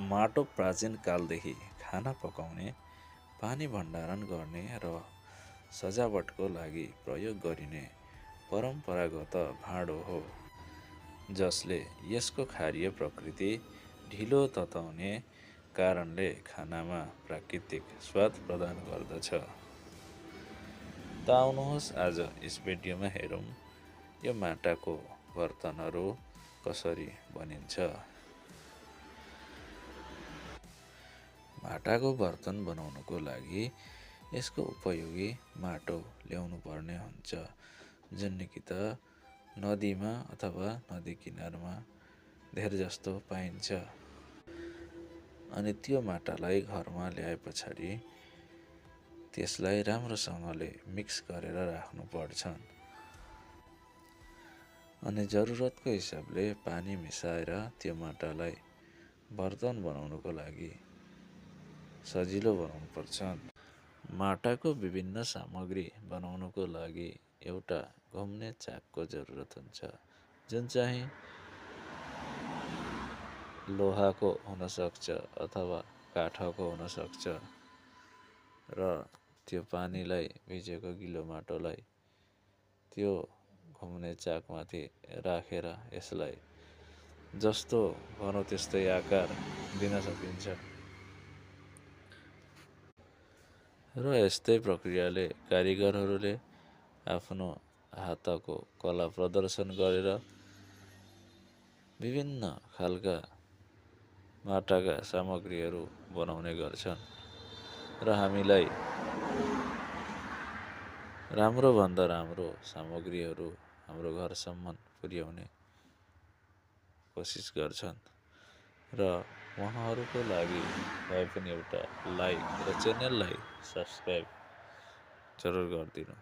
माटो प्राचीन कालदेखि खाना पकाउने, पानी भण्डारण गर्ने र सजावटको लागि प्रयोग गरिने परम्परागत भाँडो हो, जसले यसको क्षारीय प्रकृति ढिलो तताउने कारणले खानामा प्राकृतिक स्वाद प्रदान गर्दछ। त आउनुहोस् आज यस भिडियोमा हेरौँ यो माटाको बर्तनहरू कसरी बनिन्छ। माटाको बर्तन बनाउनको लागि यसको उपयोगी माटो ल्याउनु पर्ने हुन्छ, जुन कि त नदीमा अथवा नदी किनारमा धेर जस्तो पाइन्छ। अनि त्यो माटालाई घरमा ल्याए पछाडि त्यसलाई राम्रोसँगले मिक्स गरेर राख्नु पर्छ। अनि जरुरतको हिसाबले पानी मिसाएर त्यो माटालाई बर्तन बनाउनुको लागि सजिलो बनाउनु पर्छ। माटाको विभिन्न सामग्री बनाउनुको लागि एउटा घुम्ने चाकको जरुरत हुन्छ, जुन चाहिँ लोहाको हुनसक्छ अथवा काठको हुनसक्छ। र त्यो पानीलाई भिजेको गिलो माटोलाई त्यो घुम्ने चाकमाथि राखेर यसलाई जस्तो भनौँ त्यस्तै आकार दिन सकिन्छ। र यस्तै प्रक्रियाले कारिगरहरूले आफ्नो हातको कला प्रदर्शन गरेर विभिन्न खालका माटाका सामग्रीहरू बनाउने गर्छन् र हामीलाई राम्रोभन्दा राम्रो सामग्रीहरू हाम्रो घरसम्म पुर्याउने कोसिस गर्छन्। र उहाँहरूको लागि भए पनि एउटा लाइक र च्यानललाई सब्सक्राइब जरुर गरिदिनु।